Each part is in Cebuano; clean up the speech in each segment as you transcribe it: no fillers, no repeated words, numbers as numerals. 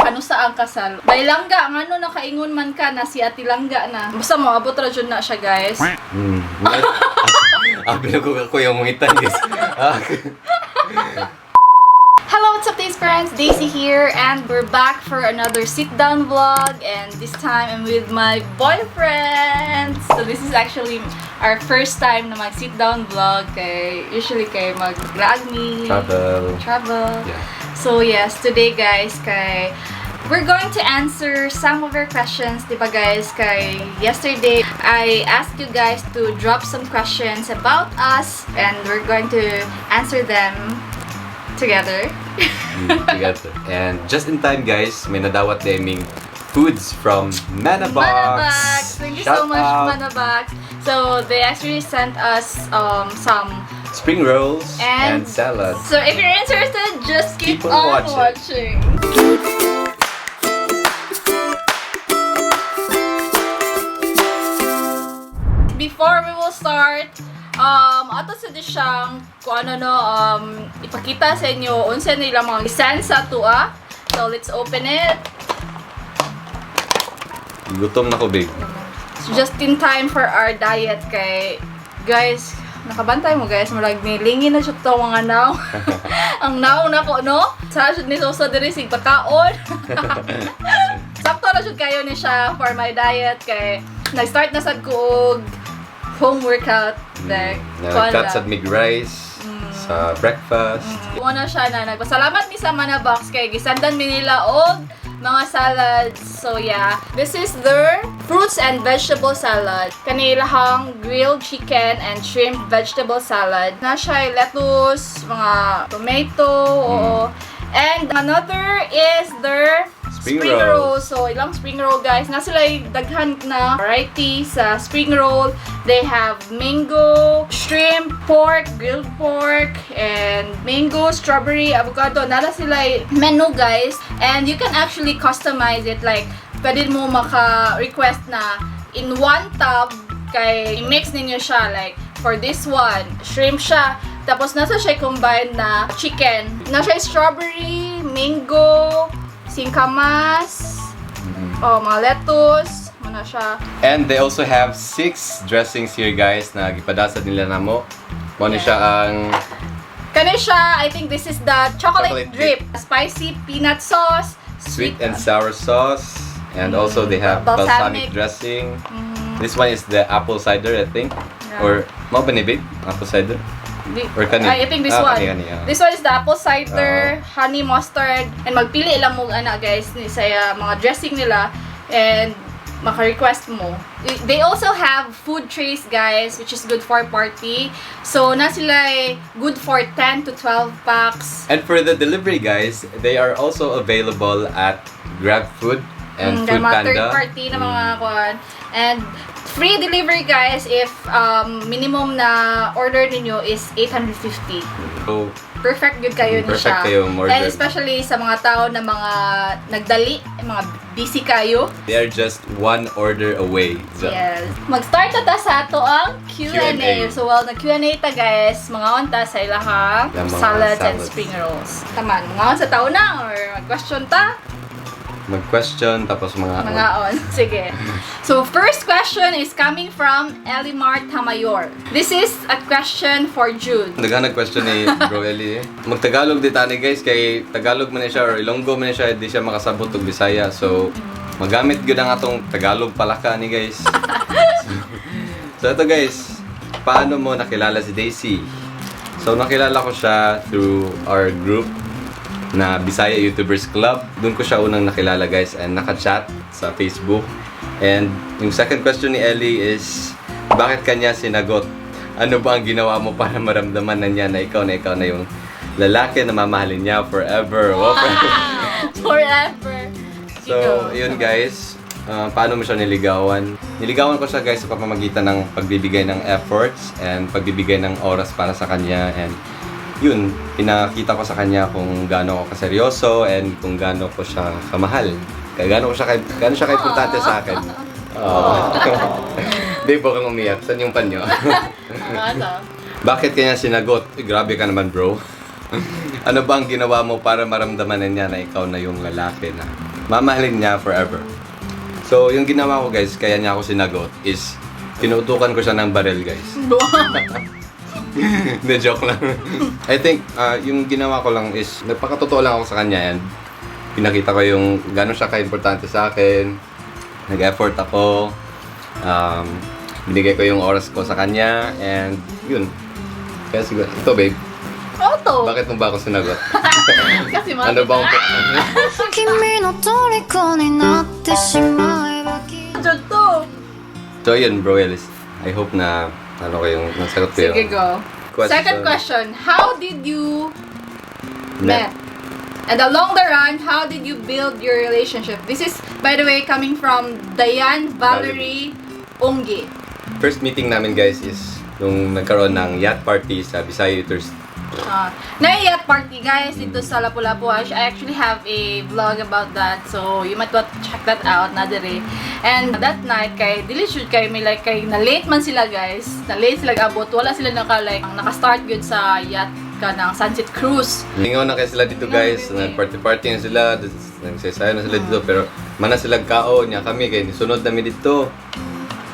Kanusa ang kasal. Bay Langga, ngano nakaingon man ka na si Ate Langga na. Basta mo abot ra jud na siya, guys. Abi na ko yung mangitan, guys. Ah. Hello, what's up, Days friends? Daisy here, and we're back for another sit-down vlog. And this time, I'm with my boyfriend. So this is actually our first time na mag sit-down vlog. Kay usually kay mag-vlog me, Travel. Travel. Yeah. So yes, today, guys, kay we're going to answer some of your questions, di ba, guys? Kay yesterday, I asked you guys to drop some questions about us, and we're going to answer them together. Together. And just in time, guys, may nadawat naming foods from Manabox. Manabox! Thank you Shout so much, out. Manabox. So they actually sent us some spring rolls and salad. So if you're interested, just keep Keep on on watching. Watching. Before we will start, ato sa di siyang kung ano no, ipakita sa inyo unsa nila mga send sa atua. So let's open it. Gutom na ko, babe. So just in time for our diet kay guys, nakabantay mo, guys, murag nilingin na siya to mga naw. Ang naw na ko no. Sa jud ni Sosa diri sig pagkaon. Sakto na jud kayo ni siya for my diet kay nag-start na sad ko og home workout like kuan Nag-cut lang. sa mig rice sa breakfast. Muna siya na nagpasalamat mi sa Manabox kay gisandan mi nila og mga salads. So yeah, this is their fruits and vegetable salad. Kanilahang grilled chicken and shrimp vegetable salad. Na siya lettuce, mga tomato, oo. And another is their spring spring roll. Rolls. So ilang spring roll, guys. Na sila daghan na variety sa spring roll. They have mango, shrimp, pork, grilled pork, and mango, strawberry, avocado. Nara sila menu, guys. And you can actually customize it. Like, pwede mo maka-request na in one tub kay i-mix ninyo siya. Like, for this one, shrimp siya. Tapos, nasa siya combined na chicken. Nasa siya strawberry, mango, singkamas, oh, mga lettuce, muna siya. And they also have six dressings here, guys, na gipadasad nila namo. Mo ni siya ang Kani siya, I think this is the chocolate chocolate drip. Spicy peanut sauce, sweet and sour sauce, and also they have balsamic. Balsamic dressing. This one is the apple cider, I think. Yeah. Or mao ba ni, babe? Apple cider? Or kani? I think this Ah, one. kani, kani, ah. This one is the apple cider, honey mustard, and magpili lang mo ana, guys, ni sa mga dressing nila and maka-request mo. They also have food trays, guys, which is good for party. So na sila eh, good for 10 to 12 packs. And for the delivery, guys, they are also available at GrabFood and Food Mga Panda. third party na mga kuan. And free delivery, guys, if minimum na order ninyo is 850. So, Perfect good kayo ni Perfect siya. Kayo order. And especially sa mga tao na mga nagdali, mga busy kayo. They are just one order away. So, Yes. Mag-start na ta sa ato ang Q&A. Q&A. So, well, nag-Q&A ta, guys. Mga ta sa ilahang Yung mga salads and salads. spring rolls. Taman, mga sa tao na or mag-question ta? Mag-question, tapos mga Mga on. Sige. So, first question is coming from Elimar Tamayor. This is a question for Jude. Daghan question ni Bro Eli eh. Magtagalog di tani, guys, kay Tagalog man ni siya or Ilonggo man ni siya, di siya makasabot og Bisaya. So magamit gyud ang atong Tagalog palaka ni, guys. So ito, guys, paano mo nakilala si Daisy? So nakilala ko siya through our group na Bisaya YouTubers Club. Doon ko siya unang nakilala, guys, and naka-chat sa Facebook. And yung second question ni Ellie is, bakit kanya sinagot? Ano ba ang ginawa mo para maramdaman na niya na ikaw na yung lalaki na mamahalin niya forever? Wow. Forever. So, yun, guys. Paano mo siya niligawan? Niligawan ko siya, guys, sa pamamagitan ng pagbibigay ng efforts and pagbibigay ng oras para sa kanya, and yun, pinakita ko sa kanya kung gaano ako kaseryoso and kung gaano ko siya kamahal. Kaya gaano siya ka-importante sa akin. Oh. Di ba kang umiyak? Saan yung panyo? Ano? Bakit kanya sinagot? Eh, grabe ka naman, bro. Ano ba ang ginawa mo para maramdaman na niya na ikaw na yung lalaki na Mamahalin niya forever. So, yung ginawa ko, guys, kaya niya ako sinagot is tinutukan ko siya ng baril, guys. Hindi, joke lang. I think, yung ginawa ko lang is, nagpakatotoo lang ako sa kanya and pinakita ko yung gano'n siya ka-importante sa akin. Nag-effort ako. Binigay ko yung oras ko sa kanya and yun. Kaya siguro, ito, babe, Auto! bakit mo ba ako sinagot? Kasi mahal Ano bang 君の虜になってしまえばきっと Jud to. So yun, bro Ellis. I hope na ano ko yung nasagot ko yung Sige, go. Question. Second question. How did you met? And along the run, how did you build your relationship? This is, by the way, coming from Diane Valerie Ongi. First meeting namin, guys, is nung nagkaroon ng yacht party sa Bisaya Eaters. Naiyak party, guys, dito sa Lapu-Lapu. I actually have a vlog about that. So, you might want to check that out na dire. And that night, kay dili should kay may like kay na late man sila, guys. Na late sila abot. Wala sila naka like naka-start good sa yacht ka ng sunset cruise. Lingaw na kayo sila dito, guys. Lingaw, baby. Nag-party-party na sila. Nagsasayo na sila dito. Pero mana sila kao niya kami kay sunod nami dito.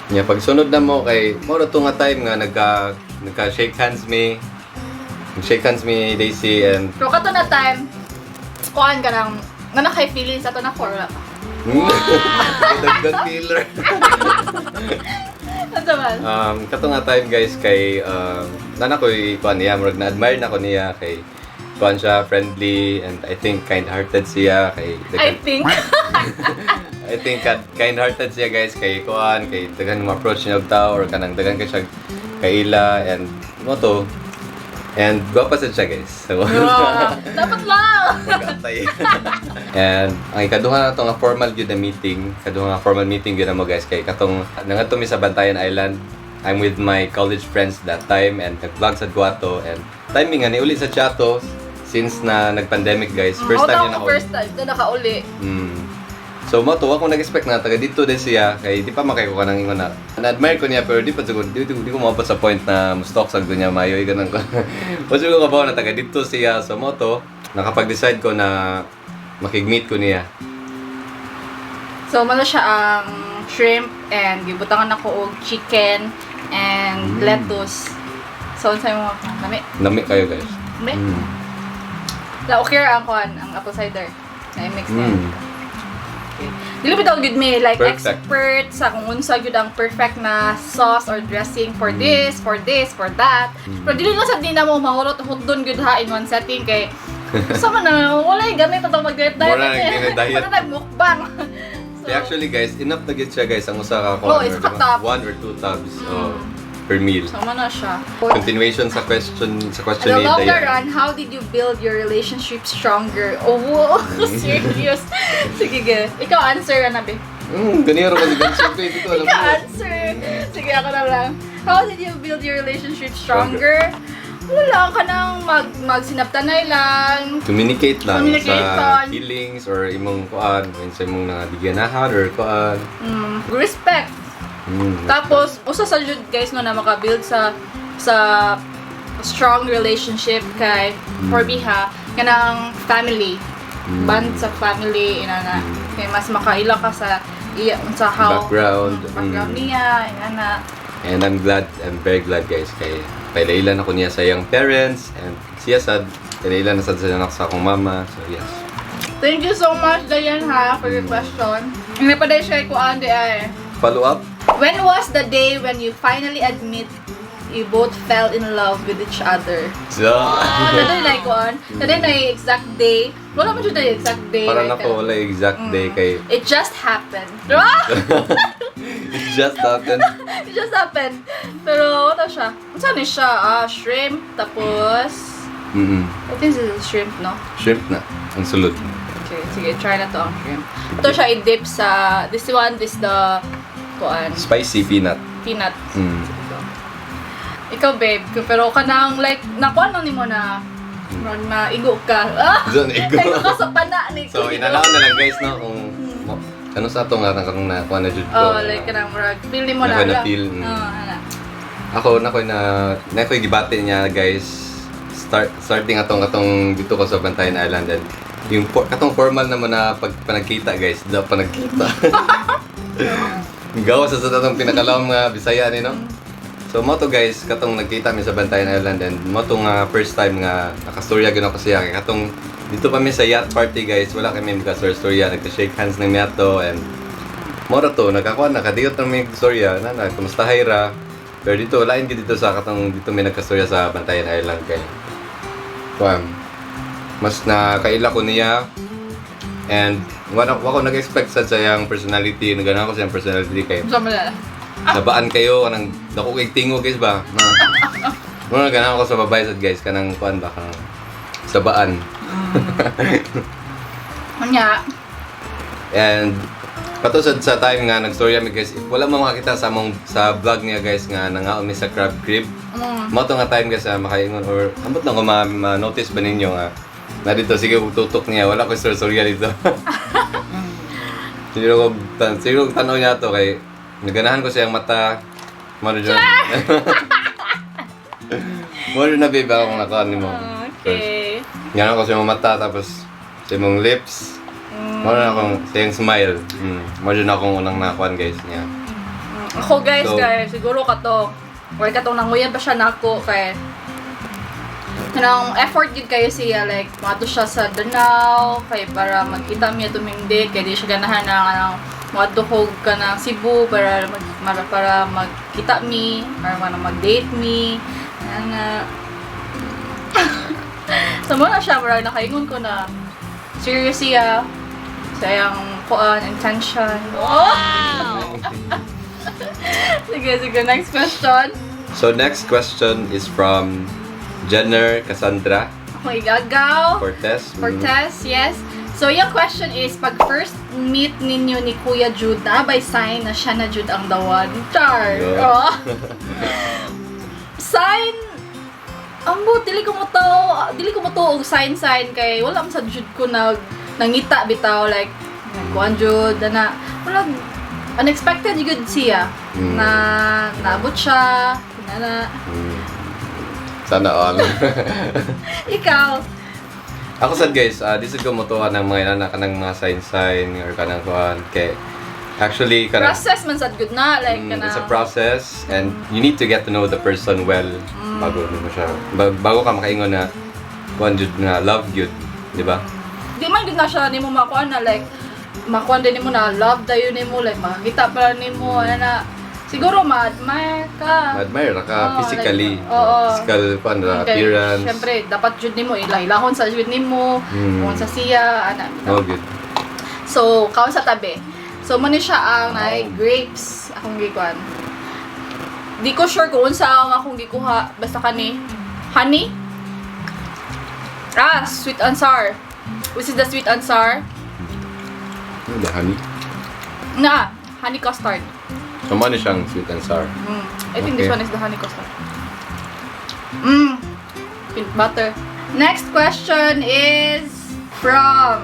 Niya pag sunod na mo kay mo to nga time nga nagka shake hands mi. Shake hands mi Daisy and Pero kato na time, kuan ka ng nga na kay feelings ato na for wala pa. Dagdag feeler. Ano man? Kato nga time, guys, kay nana ko kuan niya, murag na-admire na ko niya kay kuan siya, friendly and I think kind-hearted siya kay I think. I think kind-hearted siya, guys, kay kuan kay daghan mo approach niya og tao or kanang daghan kay siya kaila and mo to and gwapa sad siya, guys. So, Wow. Dapat lang! mag-apply. And ang ikaduha na to nga formal gyud na meeting, kaduha nga formal meeting gyud na mo, guys, kay katong nangadto mi sa Bantayan Island. I'm with my college friends that time and nag-vlog sa Guato and timing nga ni uli sa Chato since na nag-pandemic, guys. First time Oo, niya na ako first time. Doon nakauli. So mo to ako nag-expect na taga dito din siya kay di pa makay ko kanang ingon na. Na-admire ko niya pero di pa siguro di ko maabot sa point na mo-stalk sa niya mayo ganun ko. Wa siguro ko ba na taga dito siya, so mo to nakapag-decide ko na makig-meet ko niya. So, mano siya ang shrimp and gibutangan ako og chicken and lettuce. So, unsay mo? Lami. Nami kayo, guys. Lami. La okay ra ang kuan, ang apple cider. Na mix na. Okay. Dili bitaw gyud mi like Perfect. expert sa kung unsa gyud ang perfect na sauce or dressing for this, for this, for that. Pero dili lang sa di na mo mahurot hotdon gyud ha in one setting kay sa man na wala yung gamit atong mag-diet diet. Wala nang diet. Wala nang mukbang. So, Eh, actually, guys, enough na gid siya, guys, ang usa ka Oh, kuan isa or ka diba? tub. One or two tubs, oh, per meal. So man na siya. Continuation sa question And ni along the Dayan. run, how did you build your relationship stronger? Oh, wow. Serious. Sige, ge. Ikaw answer, Anabi. Ganiro ko si Ganso, babe. Ito alam Ikaw mo. answer. Sige, ako na lang. How did you build your relationship stronger? Wala lang ka nang magsinaptanay lang. Communicate lang sa Communication. feelings or imong kuan, sa imong nabigyan or kuan. Respect. Tapos, usa sa jud, guys, no, na makabuild sa strong relationship kay for me ha, kanang family. Band sa family inana. Kay mas makaila ka sa iya sa how Background. Background niya inana. And I'm glad, I'm very glad, guys, kay pailailan ako niya sa iyang parents and siya sad pailailan na sad sa anak sa akong mama. So yes. Thank you so much, Diane, ha, for your question. Hindi pa dahil siya kuan di ay. Follow up? When was the day when you finally admit you both fell in love with each other? So, Ah, na like kuan. Na na exact day. Wala man jud na exact day. parang like, ako wala exact day kay It just happened. Ah! It just happened. It just happened. Pero, ano siya? Unsa ni siya? Ah, shrimp. Tapos, I think this is shrimp, no? Shrimp na. Ang sulod. Okay, sige, try na to ang shrimp. Ito siya i-dip sa, this one, this the, kuan, Spicy peanut. Peanut. Sige, go. Ikaw, babe, pero kanang, like, nakuha lang nimo na, murag na igo ka. Ah! Diyan, igo. Igo ka sa pana ni So, inanaw na lang, guys, no? Kung ano sa ato nga kung nakuha na jud ko. Oh, like, kanang murag, feel nimo na. Nakuha na feel. Oh, ana. Ako, nakoy gibati niya, guys. Starting atong dito ko sa Bantayan Island and Yung katong formal naman na pag panagkita, guys, da panagkita. Gawa sa atong pinakalawang mga Bisaya ni, no? So mo to, guys, katong nagkita mi sa Bantayan Island and mo to nga first time nga nakastorya gyud ako siya kay katong dito pa mi sa yacht party, guys, wala kami magka-storya, nagka-shake hands ng miato and mo ra to nakakuha nakadiyot na mi storya na na kumusta ra. Pero dito lain gid dito sa katong dito mi nagkastorya sa Bantayan Island kay kuan mas nakaila ko niya and wala wa ko nag-expect sa iyang personality, naganahan ko sa iyang personality kay Sama na. nabaan kayo kanang dako kay tingo, guys, ba na mo na ganahan ko sa babae sad, guys, kanang kuan ba, kanang sa baan. Unya, And kato sad sa time nga nagstorya mi, guys, if wala mo makakita sa among sa vlog niya, guys, nga nangaon mi sa crab crib, mo to nga time, guys, na makaingon or ambot lang ko ma-notice ba ninyo nga na dito sige kog tutok niya, wala ko storya dito. Siguro ko tan-aw niya to kay naganahan ko siyang mata. Maro dyan. Maro na, babe, akong nakuha nimo. Okay. Ganahan ko siyang mata tapos sa imong lips. Maro na akong sa iyang smile. Maro na akong unang nakuha, guys, niya. Ako, guys, So- kay siguro kato or katong nanguyan pa siya nako kay kanang effort gyud kayo siya, like moadto siya sa Danau kay para magkita mi tuming date kay di siya ganahan na kanang moadto ko kanang Cebu para magkita mi para man mag-date mi ana. So mo na siya murag nakaingon ko na serious siya sa iyang kuan intention. Oh! Sige, sige. Next question. So next question is from Jenner Cassandra Ako igagaw. Cortez. Cortez, yes. So, yung question is, pag first meet ninyo ni Kuya Jude, na by sign na siya na Jude ang the one? Char! Yeah. Oh. Sign, ambot, dili ko mo to og sign sign kay wala man sa Jude ko nangita bitaw, like nagkuan Jude na wala, unexpected gud siya na naabot siya na na. Sana all. Ikaw? Ako sad, guys, di sad ko motuwa ng mga inana kanang mga sign sign or kanang kuan kay actually kanang Process man sad good na, like it's a kanang process and you need to get to know the person well bago nimo siya bago ka makaingon na kuan jud nga love jud, di ba? Di man gud na siya nimo makuan na like makuan din nimo na love dayon nimo, like makakita pa nimo ano na, siguro ma-admire ka. Ma-admire ra ka Oo, physically, like, oo. physical kuan ra, Kay, appearance. syempre dapat jud nimo ilahilahon sa jud nimo kung sa siya ana. Oh, good. So kaon sa tabi. So mo ni siya ang ay grapes akong gikuan. Di ko sure kung unsa ang akong gikuha, basta kani honey, ah, sweet and sour, which is the sweet and sour. Ano the honey? Na, honey custard. So mo ni siyang sweet and sour. I think this Okay. one is the honey custard. Peanut butter. Next question is from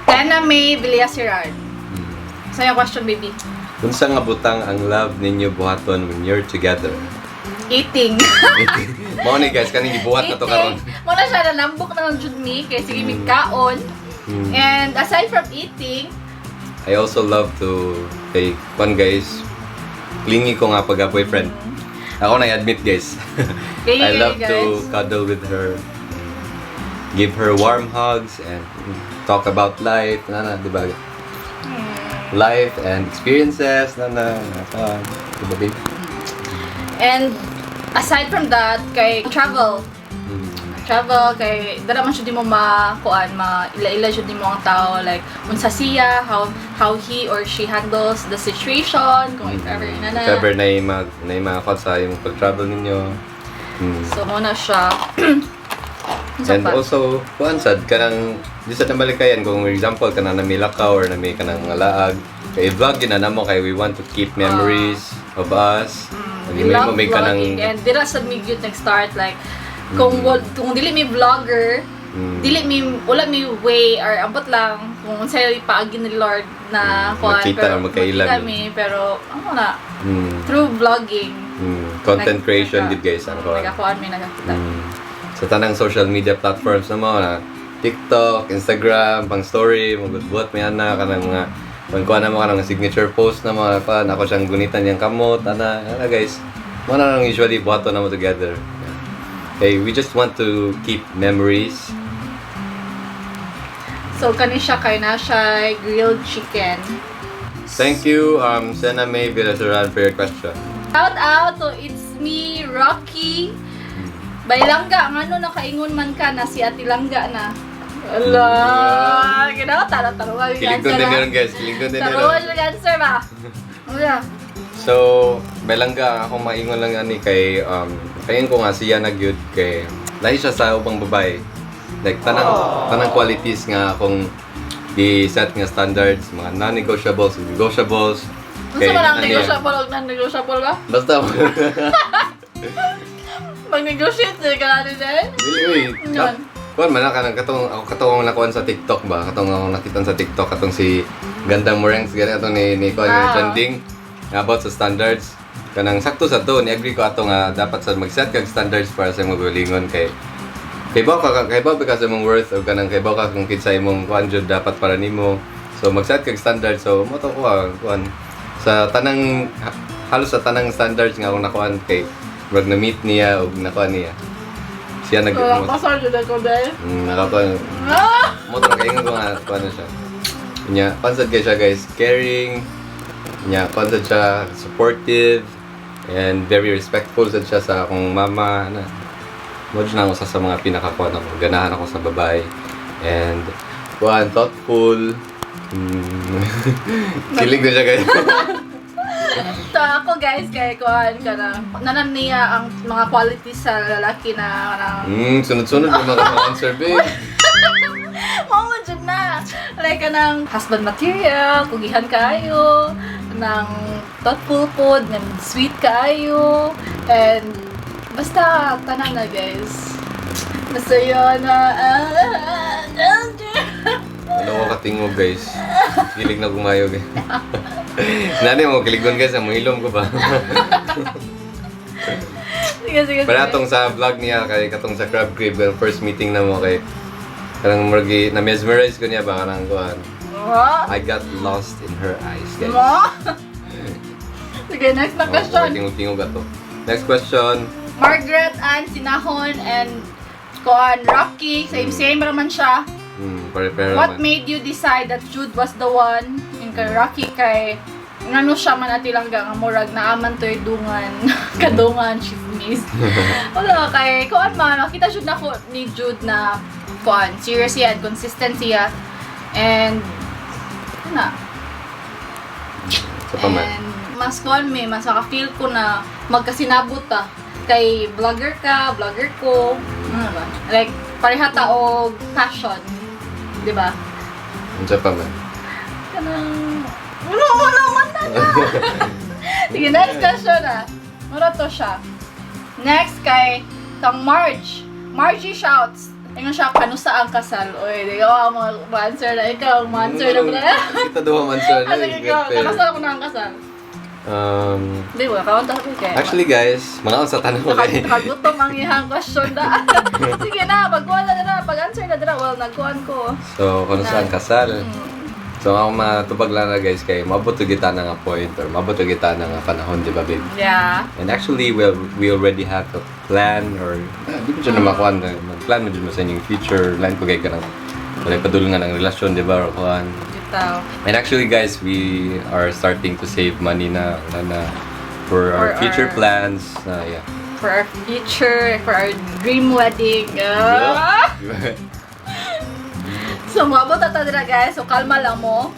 Tena May Villasiran. So yung question, baby? Unsa nga butang ang love ninyo buhaton when you're together? Eating. Mao ni, guys, kaning gibuhat na to karon. Mo na siya, nalambok na lang jud mi kay sige mig kaon. And aside from eating, I also love to kay kuan, guys. Clingy ko nga pag boyfriend. Ako na admit, guys. Clingy I love guys. to cuddle with her. Give her warm hugs and talk about life, na na, di ba? Life and experiences, na na, na, di ba, babe? And aside from that, kay travel. Travel kay dara man siya di mo makuan, ma ila-ila siya di mo ang tao, like unsa siya, how he or she handles the situation kung if ever na na. If ever na yung mga, na yung mga sa yung pag-travel ninyo. So mo na siya. Unsa And pa? also, kuan sad kanang di sa namalikayan kung example kanang namilakaw or nami kanang mga laag kay vlog yun na namo kay we want to keep memories of us. We love may kanang vlogging and dira sad mi gyud nag-start, like kung kung dili mi vlogger, dili mi, wala mi way or ambot lang kung unsay paagi ni Lord na kuan. Magkita pero or magkaila magkita mi. mi, pero ano na, through vlogging. Content creation gid, guys, ang kuan. Nagakuan mi, nagakita. Sa tanang social media platforms na mo na TikTok, Instagram, pang story, magbuhat may ana kanang mga pangkuha na mo kanang signature post na mga kuan ako siyang gunitan niyang kamot ana ana, guys. Mo na lang usually buhaton namo together. Okay, we just want to keep memories. So, kani siya kay na siya grilled chicken. Thank you, Sena May Villasaran, for your question. Shout out to It's Me, Rocky. Baylangga, ngano nakaingon man ka na si Ate Langga na. Ala, ginawa tara tara. Kilig ko din meron, guys, kilig ko din Taro meron. siya answer ba? Wala. So, Belangga, ako maingon lang ani kay kayin ko nga siya na gyud kay lahi siya sa ubang babae. Like tanang tanang qualities nga akong gi-set nga standards, mga non-negotiables, negotiables. Unsa man ang ano yan? negotiable og non-negotiable ba? Basta Mag-negotiate ka na din eh. Dili uy. Yun. Kuan man na kanang katong ako katong nakuan sa TikTok ba? Katong ako nakita sa TikTok katong si Gandang Morengs gani atong ni kuan ni trending about sa standards. Kanang sakto sa to, ni agree ko ato nga dapat sa mag-set kag standards para sa imong kaugalingon kay kay baw ka sa imong worth o kanang kay baw ka kung kinsa imong kuan jud dapat para nimo. So mag-set kag standards, so mo to ko kuan sa tanang halos sa tanang standards nga akong nakuan kay murag na meet niya og nakuan niya. Siya nag Wala pasar jud ako dahil. Nakakuan. Ah! Mo to kaingon ko nga kuan na siya. Nya, pansad kay siya, guys, caring. Nya, pansad siya supportive and very respectful sad siya sa akong mama na. Mo na ako sa mga pinakakuan ako. Ganahan ako sa babae. And kuan thoughtful. Kilig na siya, guys. So ako, guys, kay kuan ka na nanan niya ang mga qualities sa lalaki na kanang Sunod-sunod yung mga answer, babe. Mao jud na. Like kanang husband material, kugihan kaayo, nang thoughtful pod, nang sweet kaayo, and basta tanan na, guys. Masaya na. Ah, ah, Ano ko katingog, guys. Kilig na gumayo, guys. Nani mo kiligon, guys, ang mahilom ko ba? Sige, sige, Pero sige. atong sa vlog niya kay katong sa Crab Crib ang first meeting na mo kay kanang murgi na mesmerize ko niya ba kanang kuan. Ah. I got lost in her eyes, guys. Ah. Sige, next na question. Tingog-tingog ato. Next question. Margaret Ann Sinahon and Koan Rocky, same same raman siya. Pare-pare What man. made you decide that Jude was the one? Yung kay Rocky kay ngano siya man ati lang nga murag naaman to'y dungan kadungan chismis. Wala kay kuan man makita jud nako ni Jude na kuan serious siya and consistent siya and ano na. Sa pa man. And mas kuan may mas maka-feel ko na magkasinabot ta kay vlogger ka, vlogger ko, ano ba? Like pareha ta og passion, di ba? Unsa pa man. Kanang wala wala man na na. Sige, next question na. Mura to siya. Next kay Tang Marge. Margie shouts. Ingon siya, kanusa ang kasal? Oy, di ko ang mga answer na ikaw, ang answer na pala. Kita duha man answer Ah, na. sige, ikaw, kakasal ako na ang kasal. Di ba, kaunta ko kay. Actually, guys, mga sa tanong ko kay Nakagutom ang iyang question na. Sige na, pagkuhan na na, pag-answer na dira. Well, nagkuhan ko. So, kung saan kasal. So, ang matubag lang na, guys, kay maabot to kita na nga point or maabot to kita na nga panahon, di ba, babe? Yeah. And actually, well, we already have a plan or di mo dyan na makuha na mag-plan mo dyan mo sa inyong future. Line ko kay kanang wala padulungan ang relasyon, di ba? Or kuhan. Bitaw. And actually, guys, we are starting to save money na for our For future plans. Na, yeah. For our future, for our dream wedding. Ah! So, maabot na ta dira, guys. So, kalma lang mo.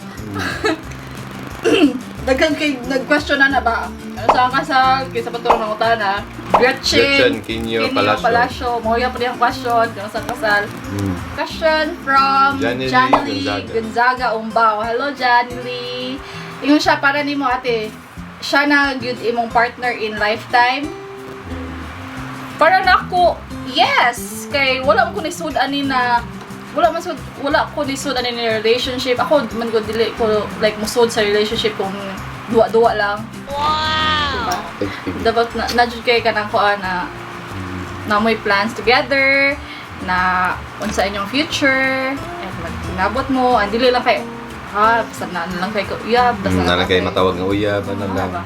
Daghan kay nag-question na na ba? Ano sa ang kasal? Kaysa pa ng utana. Gretchen. Gretchen Quinio Palacio. Palacio. Mo pa rin ang question. Kung sa kasal. Question from Janely Janely Gonzaga. Gonzaga Umbao. Hello, Janely. Ingon siya para nimo, ate. Siya na gyud imong partner in lifetime. Para nako, yes, kay wala man ko nisud ani na wala man sud wala ko nisud ani ni relationship. Ako man ko dili ko like musud sa relationship kung duwa-duwa lang. Wow. Diba? Dapat na jud kay kanang kuan na na may plans together. Na unsa inyong future and magsinabot mo and dili lang kay ha basta na lang kay ko uyab, basta Na lang kay matawag nga uyab, ano Ah, lang. ba?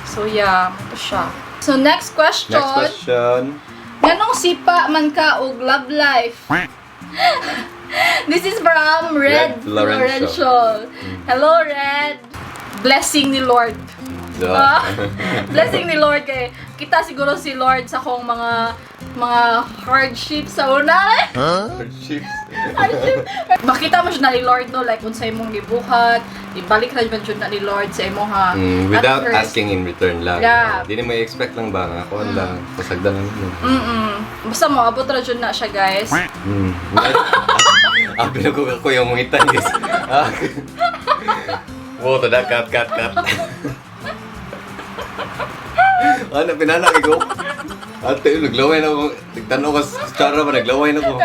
So yeah, ito siya. So next question. Next question. Nganong sipa man ka og love life? This is from Red, Red Florencio. Florencio. Hello, Red. Blessing ni Lord. So, Ah, blessing ni Lord kay kita siguro si Lord sa akong mga hardships sa una. Hardships. Hardship. Makita mo siya na ni Lord, no, like unsay imong gibuhat, ibalik na jud na ni Lord sa imo ha. Without At first, asking in return lang. Yeah. Di mo i-expect lang ba nga kuan lang, pasagdan lang yun. Basta mo abot ra jud na siya, guys. Ah, pinagkuha ko yung ngitan, guys. Ah. Wow, tada, cut, cut, cut. Ano, pinalaki ko? Ate, naglaway na ako. Tigtanaw ko sa tsara ba, naglaway na ako.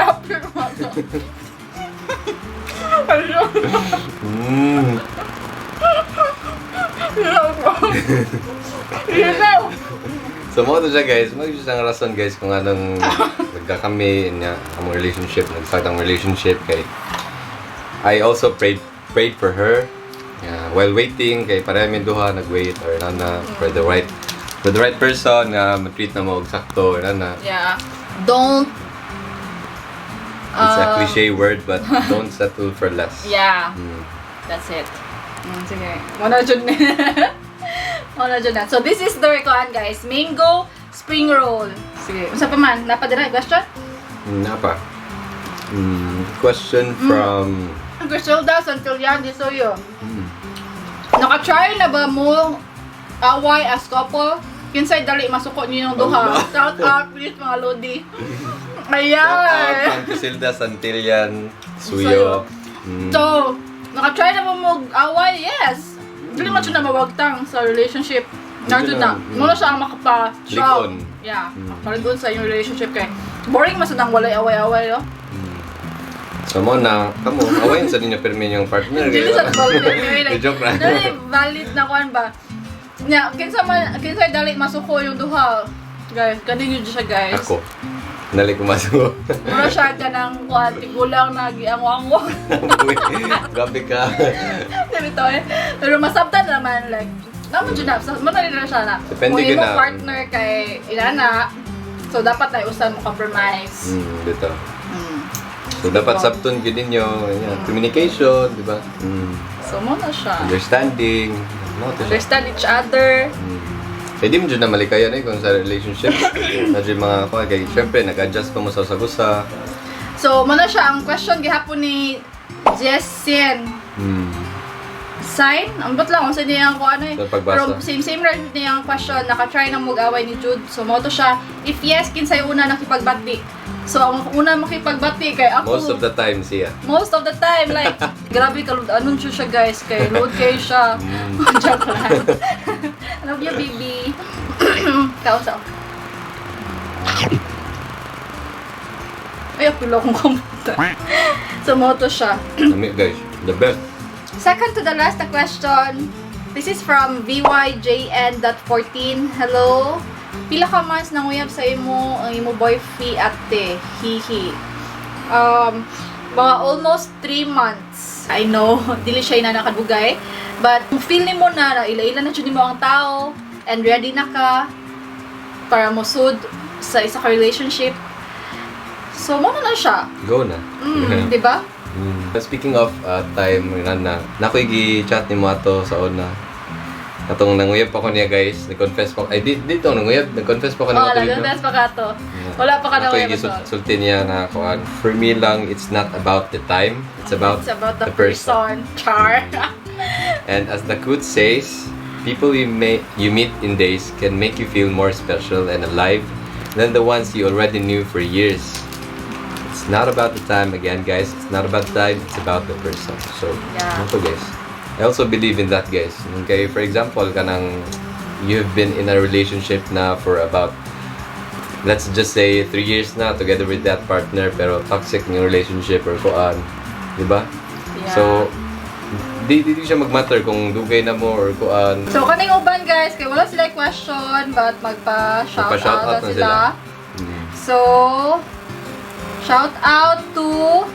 So, mo to siya, guys. Mag siya ang rason, guys, kung anong nagkakami niya, ang relationship, nag-start ang relationship kay I also prayed for her. Yeah, while waiting kay pareha mi duha nag-wait or nana for the right person nga ma-treat na mo og sakto or nana. Yeah. Don't It's a cliche word, but don't settle for less. Yeah. That's it. Sige. Muna jud ni. Muna jud na. So this is the kuan, guys. Mango spring roll. Sige. Unsa pa man? Napadira question? Napa. Question from Griselda Santillan Disoyo. Naka-try na ba mo away as couple? Kinsay dali masuko ninyong duha? Oh, no. Shout out please, mga lodi. Ayan. Shout out from Griselda Santillan Suyo. So, naka-try na ba mo away? Yes. Dili man siya na mawagtang sa relationship. Dili Narito na. na. Muna siya ang makapa Likon. Yeah, makapaligon sa inyong relationship kay boring man sa nang walay away-away, no? So mo na, kamo, awayin sa ninyo pirmi yung partner. Dili sa valid like, Joke lang. dili valid na kuan ba. Nya, kinsa man kinsa dali masuko yung duha. Guys, kani yun siya, guys. Ako. Nali ko masuko. Mura siya kanang kuan tigulang na giangwa-angwa. Grabe ka. Dili to eh. Pero masabtan naman like naman jud na sa mo na rin na siya na. Depende kung gyud imong na. partner kay inana, so dapat na usan mo compromise. Dito. So dapat sabton gyud ninyo, yan. Communication, di ba? So mo na siya. Understanding. Mo to siya. Understand each other. Pwede mo dyan na malikayan eh kung sa relationship. Na dyan mga kuha. Kaya syempre, nag-adjust pa mo sa usa. So mo na siya ang question gihapon ni Jessen. Sign? Ang ba't lang, kung sa niya ang ano eh. Sa pagbasa. Pero same same right niya ang question, naka-try na mag-away ni Jude. So mo to siya, if yes, kinsay una nakipagbati? So ang una makipagbati kay ako. Most of the time siya. Most of the time, like, grabe kalud anon siya siya, guys, kay load kay siya. Joke lang. Love you, baby. Kaon sa. Ay, apilo akong kamuta. So, moto siya. Lami, guys. The best. Second to the last na question. This is from VYJN.14. Hello. Pila ka months nanguyab sa imo ang imo boyfriend, ate? Hihi. Mga almost 3 months. I know, dili siya na nakadugay. But kung feel nimo na, na ila-ila na jud nimo ang tao and ready na ka para mosud sa isa ka relationship. So, mo na siya. Go na. Di ba? Speaking of time, na na, nakoy gi-chat ni mo ato sa una. Katong nanguyab pa ko niya, guys, nag-confess pa ko. Ay, di, dito, nanguyab, nag-confess pa ko Oh, niya. Tuig, no? nag-confess pa ka to. Wala pa ka na Ako'y uyab to. gisulti niya na kuan. For me lang, it's not about the time, it's about It's about the person. Char. And as the quote says, people you meet in days can make you feel more special and alive than the ones you already knew for years. It's not about the time again, guys. It's not about the time. It's about the person. So, ano to, guys? I also believe in that, guys. Okay, for example, kanang you've been in a relationship na for about, let's just say, 3 years na together with that partner, pero toxic yung relationship or kuan, di ba? Yeah. So, di siya magmatter kung dugay na mo or kuan. So, kaning uban, guys, kay wala sila question, but magpa-shout Magpa-shout out out na na sila. sila. So, Shout out to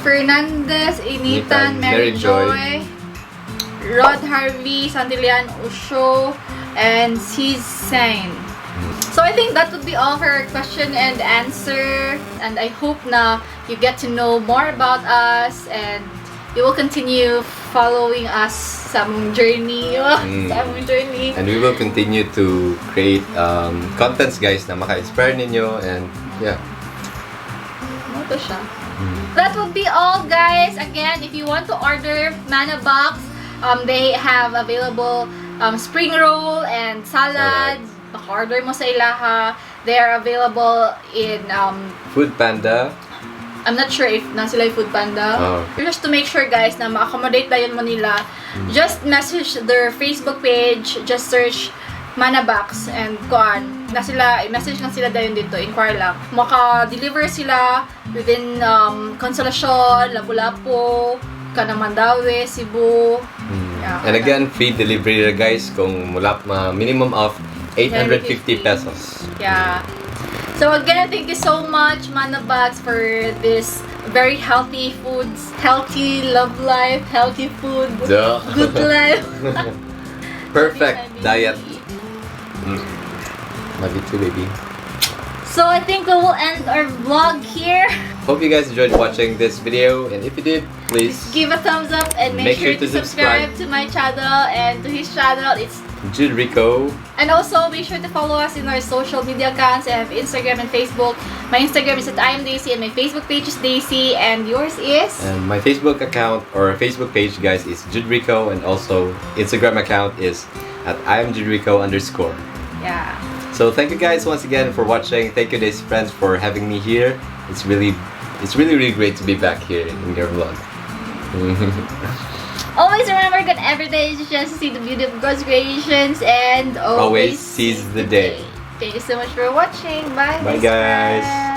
Fernandez, Initan, Initan, Mary Mary Joy. Joy, Rod Harvey, Santillan Usho, and Sain. So I think that would be all for our question and answer. And I hope na you get to know more about us and you will continue following us sa among journey. Sa among journey. And we will continue to create contents, guys, na maka-inspire ninyo and yeah. Ano to siya? That would be all, guys. Again, if you want to order Mana Box, they have available spring roll and salad. Maka-order mo sa ilaha. They are available in Food Panda. I'm not sure if naa sila Food Panda. Oh. Just to make sure, guys, na ma-accommodate dayon mo nila, just message their Facebook page, just search Manabox and kuan na sila, i-message lang sila dayon dito, inquire lang. Maka-deliver sila within Consolacion, Lapu-Lapu, kanang Mandaue, Cebu. Yeah. And again, free delivery guys, kung mula ma minimum of 850 pesos. Yeah. So again, thank you so much, Manabox, for this very healthy foods, healthy love life, healthy food, Duh. Good life. Perfect diet. Love you too, baby. So I think we will end our vlog here. Hope you guys enjoyed watching this video, and if you did, please Give a thumbs up and make sure to subscribe to my channel and to his channel. It's Jude Rico. And also make sure to follow us in our social media accounts. I have Instagram and Facebook. My Instagram is @IamDaisy and my Facebook page is Daisy and yours is And my Facebook account or Facebook page, guys, is Jude Rico, and also Instagram account is @IamJudeRico_. So thank you guys once again for watching. Thank you, Daisy friends, for having me here. It's really, really great to be back here in your vlog. Always remember that every day is a chance to see the beauty of God's creations and always Always seize the day. Thank you so much for watching. Bye. Bye, best guys. friend.